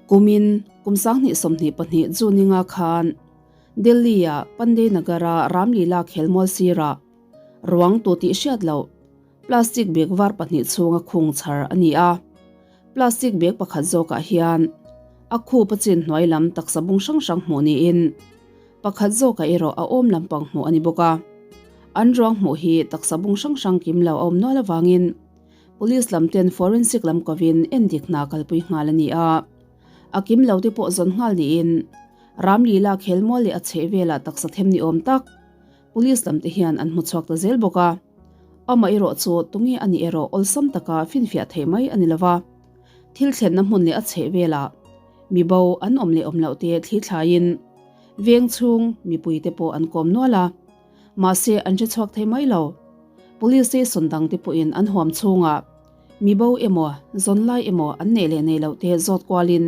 Kumin kum 2022 June ni nga khan Delhi-a Pandey Nagar-a Ramlila khelmual sirah ruang tu tih hriat loh plastic bag var pahnih chhunga khung chhar a ni a. Plastic bag pakhat zawkah hian a khup a chin hnuai lam taksa bung hrang hrang hmuh niin pakhat zawkah erawh a awm lampang hmuh a ni bawk a. An ruang hmuh hi taksa bung hrang hrang kim lo a awm nual avangin Police lam ten forensic lam kovin endik hna kalpui nghal a ni a. A kim lo te pawh zawn nghal niin Ramlila khelmual leh a chheh velah taksa them ni awm tak Police lam te hian an hmu chhuak ta zel bawk a. Amah erawh chu tunge a nih erawh awlsam taka finfiah theih mai a ni lo va. Thil thlenna hmun leh a chheh velah mi bo an awm leh awm loh te thli thlaiin veng chhung mipui te pawh an kawm nual a. Mahse an hre chhuak thei mai lo. Police station dang te pawhin an huam chhungah mi bo emaw zawn lai emaw an neih leh nei loh te zawt kualin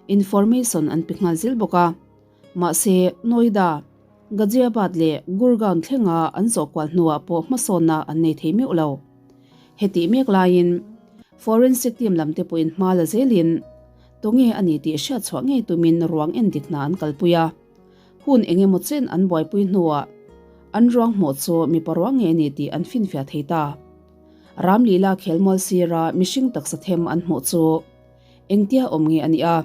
information an pe nghal zil bawk a. Mahse Noida, Ghaziabad leh Gurgaon thlenga an zawh kual hnuah pawh hmasawnna an nei thei meuh lo. Hetih mek laiin Forensic team lam te pawhin hma la zelin tunge a ni tih hriat chhuah ngei tumin ruang endik hna an kalpui a. Hun eng emaw chen an buaipui hnuah an ruang hmuh chu mipa ruang nge ni tih an finfiah thei ta. Ramlila khelmual sira mihring taksa them an hmuh chu engtia awm nge a nih a,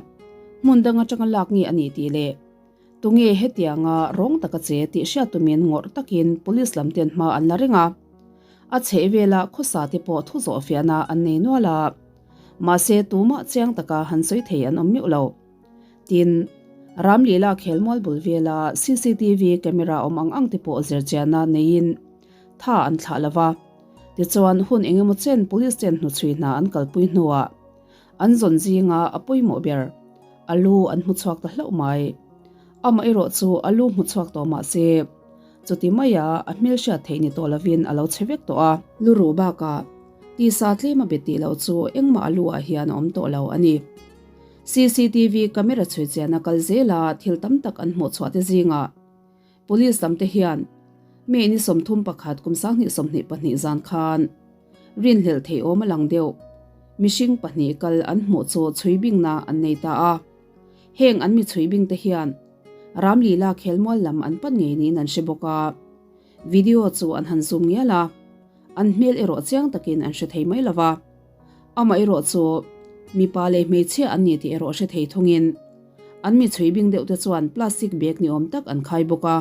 hmun dang atanga lak nge a nih tih leh tunge hetianga rawng taka che tih hriat tumin ngawrh takin police lam ten hma an la reng a. A chhehvela khawsa te pawh thu zawh fiahna an nei nual a, mahse tumah chiang taka han sawi thei an awm meuh lo. Tin, Ramlila khelmual bul vela cctv camera awm ang ang te pawh zirchianna neiin tha an thlah lo va. Tichuan, hun eng emaw chen police ten hnuchhui hna an kalpui hnuah an zawn zinga a pawimawh ber a lu an hmu chhuak ta hlauh mai. Amaherawh chu a lu hmu chhuak tawh mah se, chuti maia a hmelhriat theih ni tawh lovin a lo che vek tawh a. Lu ruh bakah tisa tlem a bet tih loh chu engmah a lu ah hian a awm tawh lo a ni. Cctv camera chhui chian a kal zel a, thil tam tak an hmuh chhuah te zingah Police lam te hian May ni 31 kum 2022 zan khan rinhlelh thei awm a lang deuh mihring pahnih kal an hmuh chu chhui bingna an nei ta a. Heng an mi chhui bing te hian Ramlila khelmual lam an pan ngei niin an hre bawk a. Video chu an han zoom ngial a, an hmel erawh chiang takin an hre thei mai lo va. Amah erawh chu mipa leh hmeichhia an ni tih erawh hre thei thungin an mi chhui bing deuh te chuan plastic bag ni awm tak an khai bawk a.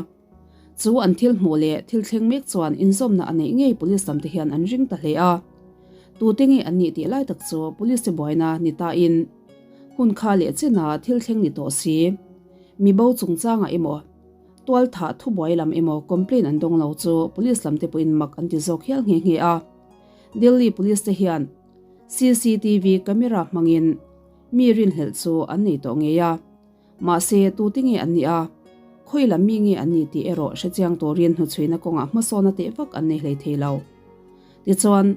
Chu an thil hmuh leh thil thleng mek chuan inzawmna a neih ngei police lam te hian an ring ta hle a. Tute nge an nih tih lai tak chu police te buaina ni tain hun kha leh chena thil thleng ni tawh si. Mi bo chungchangah emaw tualthah thubuai lam emaw complaint an dawng lo chu police lam te pawhin mak an ti zawk hial nghe nghe a. Delhi Police te hian cctv camera hmangin mi rinhlelh chu an nei tawh ngei a, mahse tute nge an nih a, khawi lam mi nge an nih tih erawh hrechiang turin hnuchhuina kawngah hmasawna teh vak an nei hlei thei lo. Tichuan,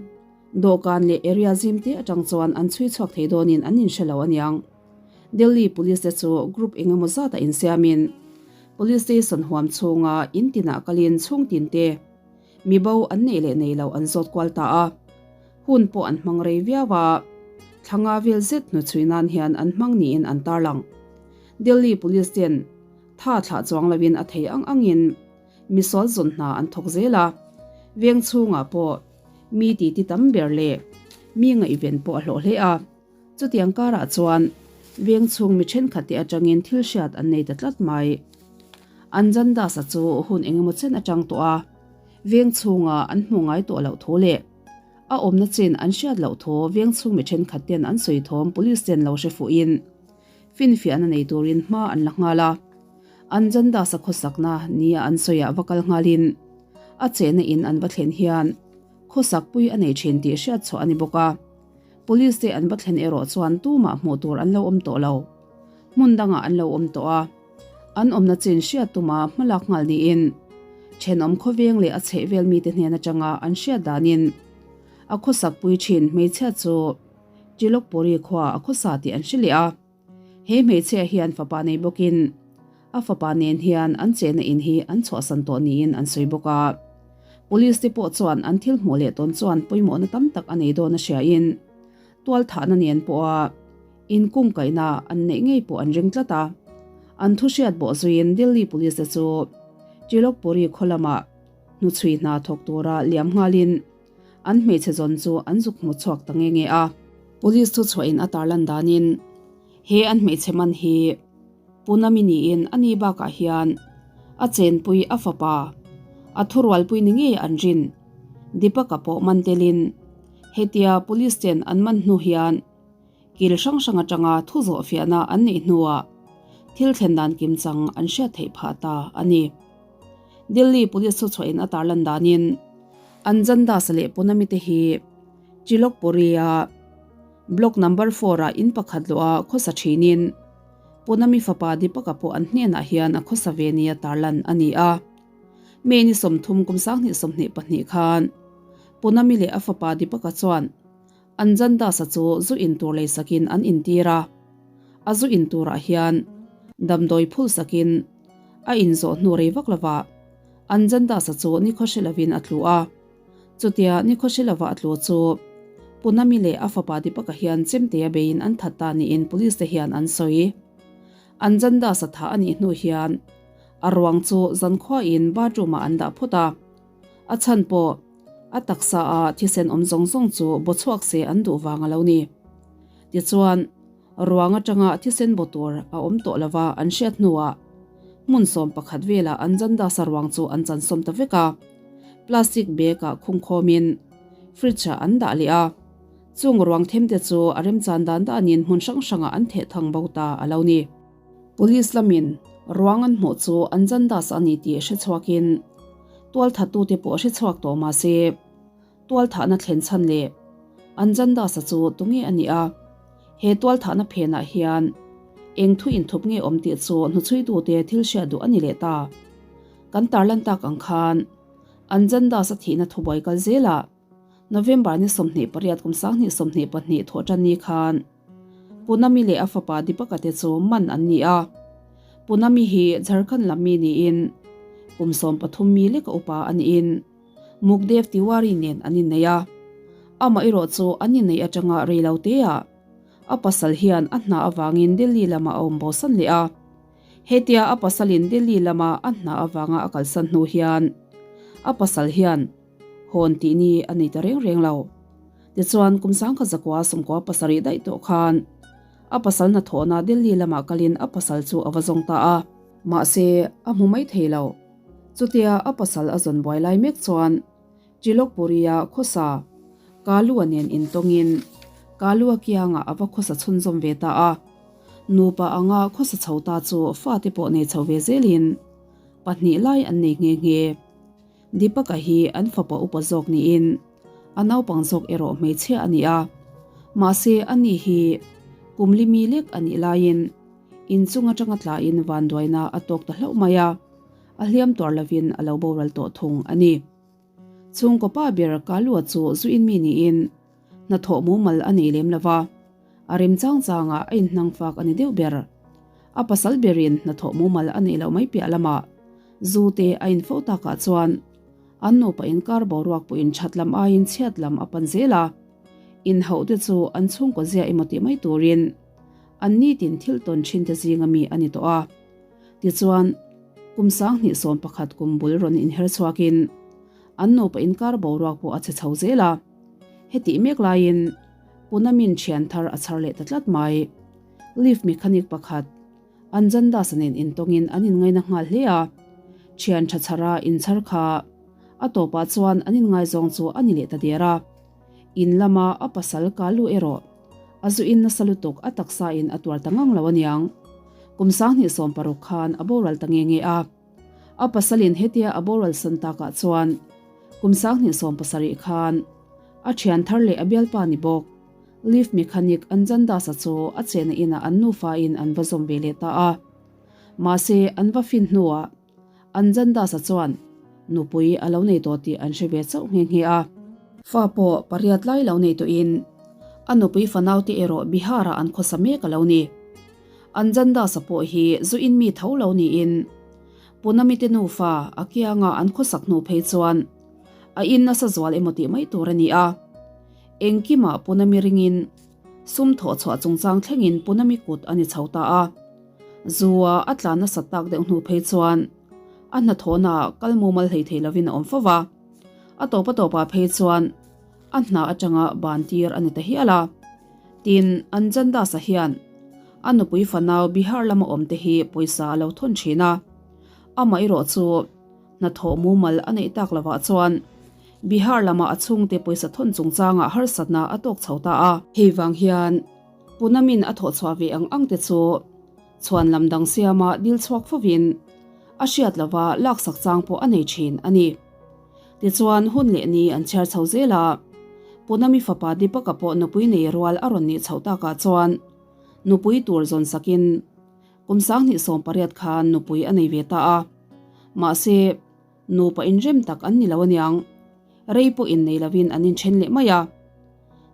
dawhkan leh area zim te atang chuan an chhui chhuak thei dawnin an inhre lo aniang. Delhi Police te chu group engemaw zata insiamin Police Station huam chhunga in tinah kalin chhung tin te, Mi bo an neih leh nei lo an zawt kual ta a, hun pawh an hmang rei viau a, thla nga vel zet hnuchhui nan hian an hmang niin an tarlang. Delhi Police ten tha thlah chuang loin a thei ang angin misual zawn hna an thawk zel a, veng chhungah pawh mi titi tam ber leh mi ngaihven pawh a hlawh hle a. Chutiang karah chuan veng chhung mi thenkhat te atangin thil hriat an nei ta tlat mai. Anjan Das-a chu hun engemaw chen atang tawh a, veng chhunga an hmu ngai tawh loh thu leh a awmna chin an hriat loh thu veng chhung mi thenkhat ten an sawi thawm police ten lo hre fuhin finfiahna nei turin hma an la nghal a. Anjan Das-a khawsakna nia an sawiah va kal nghalin a chehna in an va thlen hian khawsakpui a nei thin tih hriat chhuah a ni bawk a. Police te an va thlen erawh chuan tumah hmuh tur an lo awm tawh lo. Hmun dangah an lo awm tawh a, an awmna chin hriat tuma hmalak nghal niin thenawm khawveng leh a chhehvel mite hnen atanga an hriat danin a khawsakpui thin hmeichhia chu Trilokpuri khuaah a khawsa tih an hre leh a. He hmeichhia hian fapa nei bawkin a fapa nen hian an chehna in hi an chhuahsan tawh niin an sawi bawk a. Police te pawh chuan an thil hmuh leh tawn chuan pawimawhna tam tak a nei dawn a hriain tualthahna nen pawha. Inkungkaihna an neih ngei pawh an ring tlat a, an thu hriat bawh zuiin Delhi Police te chu Trilokpuri khaw lamah hnuchhui hna thawk tura liam nghalin an hmeichhe zawn chu an zuk hmu chhuak ta nge nge a. Police thuchhuahin a tarlan danin he an hmeichhe man hi Punami niin a ni bakah hian a chenpui a fapa a thurualpui ni ngei an rin Deepak-a pawh man telin hetia Police ten an man hnu hian Kil hrang hrang atanga thu zawhfiahna an neih hnuah thil thlen dan kimchang an hriat theih phah ta a ni. Delhi Police thuchhuahin a tarlan danin Anjan Das leh Punami te hi Trilokpuri-a Block Number Four-ah in pakhat luah khawsa thinin Punami fapa Deepak-a pawh an hnenah hian a khawsa ve nia tarlan a ni a. May ni 30 kum 2022 khan Punami leh a fapa Deepak-a chuan Anjan Dasa chu zu in tur lei sakin an intir a, a zu in turah hian damdawi phul sakin a inzawh hnu rei vak lovah Anjan Dasa chu nikhaw hre lovin a tlu a. Chutia nikhaw hre lova a tlu chu Punami leh a fapa Deepak-a hian chemtea beiin an that ta niin police te hian an sawi. Anjan Dasa thah a nih hnu hian a ruang chu zankhuain bathroom-ah an dah phawt a. A chhan pawh a taksa a thisen awm zawng zawng chu baw chhuak se an duh vang a lo ni. Tichuan, ruang atanga thisen baw tur a awm tawh lova an hriat hnuah hmun 11 velah an Jandasa ruang chu an chansawm ta vek a, plastic bag ah khungkhawmin fridge ah an dah leh a. Chung ruang them te chu a remchan dan danin hmun hrang hrangah an theh thang bo ta a lo ni. Police lamin ruang an hmuh chu an Jandasa a ni tih hre chhuakin Tualthattute pawh hre chhuak tawh mah se, tualthahna thlen chhan leh Anjan Dasa chu tunge a nih a? He tualthahna phenah hian eng thu inthup nge awm tih chu hnuchhuitute thil hriat duh a ni leh ta. Kan tarlan tak ang khan Anjan Dasa thihna thubuai kal zelah November ni 28 kum 2022 thawhtan ni khan Punami leh a fapa Deepak-a te chu man an ni a. Punami hi Jharkhand lam mi niin kum 13 mi leka upa a niin Mukdev Tiwari nen an innei a. Amah erawh chu an inneih atanga rei lo teah a pasal hian a hna avangin Delhi lamah a awm bosan leh a. Hetia a pasalin Delhi lama a hna avanga a kalsan hnu hian a pasal hian hawn tih ni a nei ta reng reng lo. Tichuan, kum 1997 daih tawh khan a pasal hnathawhna Delhi lamah kalin a pasal chu a va zawng ta a. Mahse, a hmu mai thei lo. Chutia a pasal a zawn buai lai mek chuan Trilokpuri-a khawsa Kalua nen intawngin Kalua kiangah a va khawsa chhunzawm ve ta a. Nupa anga khawsa chho ta chu fate pawh nei chho ve zelin pahnih lai an nei nghe nghe. Deepak-a hi an fapa upa zawk niin a naupang zawk erawh hmeichhia a ni a, mahse ani hi kum li mi lek a nih laiin inchung atanga tlain vanduaina a tawk ta hlauh mai a, a hliam tuar lovin a lo boral tawh thung a ni. Chhungkaw pa ber Kalua chu zu in mi niin hnathawh mumal a nei lem lova, a rem chang changah a inhnang fak a ni deuh ber. A pasal berin hnathawh mumal a neih loh mai piah lamah zu te a in fo takah chuan an nupa inkar boruak pawhin that lam aiin chhiat lam a pan zel a, inhauh te chu an chhungkaw zia emaw tih mai turin an nitin thil tawn thin te zinga mi a ni tawh a. Tichuan, kum 2011 kum bul rawn inher chhuakin an nupa inkar boruak pawh a chhe chho zel a. Hetih mek laiin Punamin thian thar a chhar leh ta tlat mai. Lift mechanic pakhat Anjan Das-a nen intawngin an inngaina nghal hle a, thian tha chhara inchhar kha a tawpah chuan an inngaizawng chu a ni leh ta der a. In lama a pasal Kalu erawh a zu in nasa lutuk a taksa in a tuar ta ngang lo aniang. Kum 2016 khan a boral ta nge nge a. A pasalin hetia a boral san takah chuan kum 2017 khan a thian thar leh a bialpa ni bawk Lift mechanic Anjan Das-a chu a chehna inah an nufain an va zawm ve leh ta a. Mahse, an va fin hnuah Anjan Das-a chuan nupui a lo nei tawh tih an hre ve chauh nghe nghe a. Fa pawh pariat lai lo nei tawhin a nupui fanaute erawh Bihar-ah an khawsa mek a lo ni. Anjan Das-a pawh hi zu in mi tho lo niin Punamite nufa a kianga an khawsak hnu phei chuan a in nasa zual emaw tih mai tur a ni a. Engkimah Punami ringin. Sum thawh chhuah chungchang thlengin Punami kut a ni chho ta a. Zu-a a tlan nasat tak deuh hnu phei chuan a hnathawhnaah kal mumal hlei thei lovin a awm fo va. A tawp a tawpah phei chuan a hna atanga ban tir a ni ta hial a. Tin, Anjan Das-a hian a nupui fanau Bihar lama awmte hi pawisa a lo thawn thin a. Amaherawh chu Hnathawh mumal a neih tak lovah chuan Bihar lama a chhungte pawisa thawn chungchangah harsatna a tawk chho ta a. Hei vang hian Punamin a thawh chhuah ve ang ang te chu chhuan lam dang siama dil chhuak fovin a hriat lova laksak chang pawh a nei thin a ni. Tichuan hun leh ni an chhiar chho zel a, Punami fapa Deepaka pawh nupui nei rual a rawn nih chhoh takah chuan nupui tur zawn sakin Kum 2018 khan nupui a nei ve ta a, mahse, nupa inrem tak an ni lo aniang. Rei pawh innei lovin an inthen leh mai a.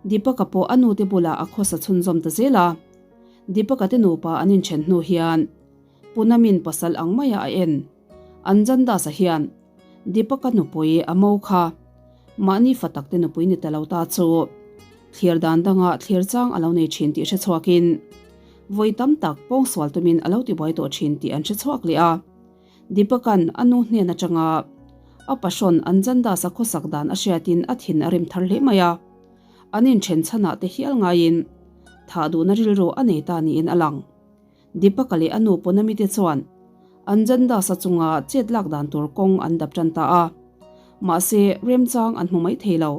Deepaka pawh a nute bulah a khawsa chhunzawm ta zel a. Deepaka te nupa an inthen hnu hian Punamin pasal ang maia a en. Anjan Das-a hian Deepaka nupui a mo kha mahni fa takte nupui ni ta lo ta chu thlir dan danga thlir chang a lo nei thin tih hre chhuakin vawi tam tak pawngsual tumin a lo tibuai tawh thin tih an hre chhuak leh a. Deepaka'n a nu hnen atanga a pahrawn Anjan Das-a khawsak dan a hriatin a thin a rim thar hle mai a. An inthen chhanah te hial ngaiin thah duhna rilru a nei ta niin a lang. Deepaka leh a nu Ponami te chuan Anjan Das-a chunga chet lak dan tur kawng an dap tan ta a. Mahse, remchang an hmu mai thei lo.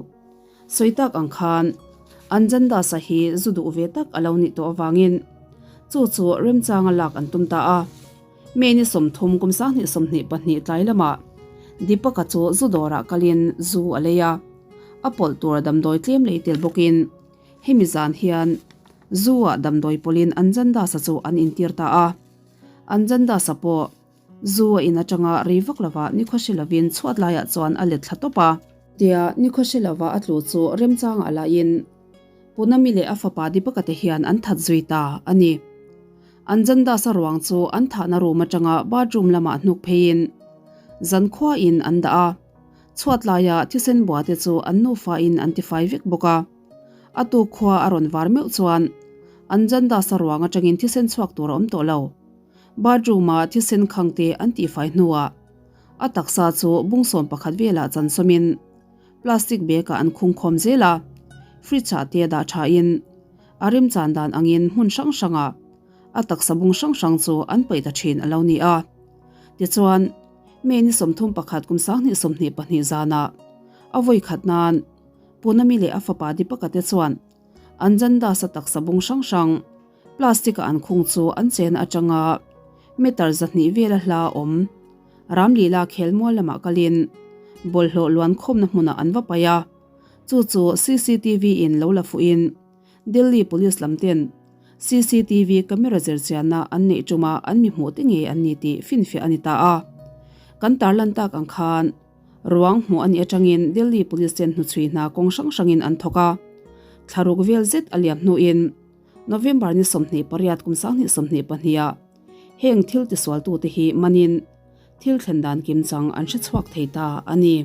Sawi tak ang khan Anjan Das-a hi zu duh ve tak a lo nih tawh avangin chu chu remchanga lak an tum ta a. May ni 30 kum 2022 tlai lamah Deepaka chu zu dawrah kalin zu a lei a. A pawlh tur damdawi tlem lei tel bawkin Hemi zan hian Zu-ah damdawi pawlin Anjan Das-a chu an intir ta a. Anjan Das-a pawh Zu a in atanga rei vak lova nikhaw hre lovin chhuat laiah chuan a let thla tawp a. Tia nikhaw hre lova a tlu chu remchangah lahin Punami leh a fapa Deepaka te hian an that zui ta a ni. Anjan Das-a ruang chu an thahna room atanga bathroom lamah hnuk pheiin zankhuain an dah a. Chhuat laia thisen bua te chu an nufain an tifai vek bawk a. A tuk khua a rawn var meuh chuan Anjan Das-a ruang atangin thisen chhuak tur a awm tawh lo. Bathroom-a thisen khang te an tihfai hnuah a taksa chu bung 11 velah chan sawmin plastic bag-ah an khung khawm zel a, fridge-ah te dah thain a remchan dan angin hmun hrang hrangah a taksa bung hrang hrang chu an paih ta thin a lo ni a. Tichuan, May ni 31 kum 2022 zanah a vawi khat nan Punami leh a fapa Deepaka te chuan Anjan Das-a taksa bung hrang hrang plastic-a an khung chu an chena atanga meter 200 vela hla awm Ramlila khelmual lamah kalin bawlhhlawh luan khawmna hmunah an va paih a, chu chu CCTV in lo la fuhin Delhi Police lam ten CCTV camera zirchianna an neih tuma an mi hmuh te ngei an ni tih finfiah a ni ta a. Kan tarlan tak ang khan Ruang hmuh a nih atangin Delhi Police ten hnuchhui hna kawng hrang hrangin an thawk a. Thlaruk vel zet a liam hnuin November ni 28 kum 2022 ah heng thil tisualtute hi manin thil thlen dan kimchang an hre chhuak thei ta a ni.